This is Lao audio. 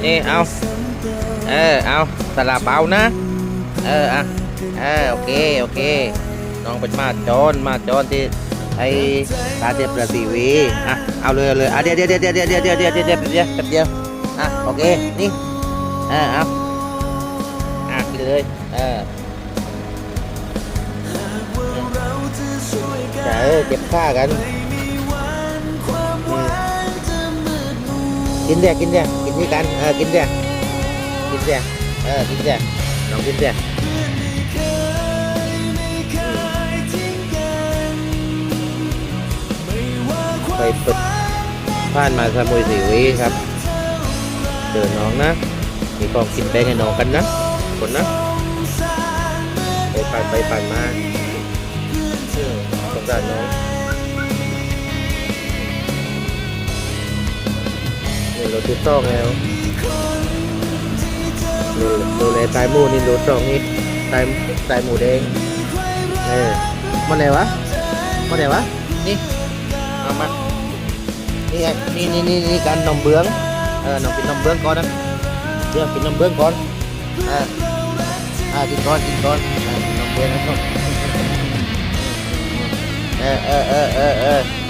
ນີ້ ເອົາ ເອີ ເອົາ ຊາລາເປົານະ ເອີ ອ່ະ ເອີ ໂອເຄ ໂອເຄ ນ້ອງເປັນໝາຈອນ ໝາຈອນທີ່ໄອ້ຕາເຈັບເຫຼືອສີ່ຫວີ ອ່ະ ເອົາເລີຍ ເອົາເລີຍ ອ່ະ ດຽວ ດຽວ ດຽວ ອ່ະ ໂອເຄ ນີ້ ເອີ ເອົາ ອ່ະ ກິນເລີຍ ເອີ ເອີ ເຈັບຂາກັນ ອືມ ກິນແດ່ ກິນແດ່ ກິນຄືກັນ ເອີ ກິນແດ່ ກິນແດ່ ເອີ ກິນແດ່ ລອງກິນແດ່ ອືມ. ໄປປຶດ ຜ່ານມາສະໝຸຍຊີວີຄັບ ເດີນນ້ອງນະ ມີຂອງກິນແບ່ງໃຫ້ນ້ອງກັນນະ ຄົນນະ ໄປປານໄປປານມາ ເອີ ສົງສານນ້ອງ. ນີ້ລົດທີສອງແລ້ວ ໂລ ໂລແລຕາຍໝູນີ້ ໂລສອງນີ້ ຕາຍ ຕາຍໝູແດງ ເອີ ໝົດແລ້ວຫວາ ໝົດແລ້ວຫວາ ນີ້ ເອົາມາ ນີ້ໄງ ນີ້ ນີ້ ນີ້ ນີ້ກັນໜົມເບືອງ ເອີ ນ້ອງກິນໜົມເບືອງກ່ອນນະ ດຽວກິນໜົມເບືອງກ່ອນ ເອີ ອ່າ ກິນກ່ອນ ກິນກ່ອນ ອ່າ ກິນໜົມເບືອງກ່ອນ ເອີ ເອີ ເອີ ເອີ.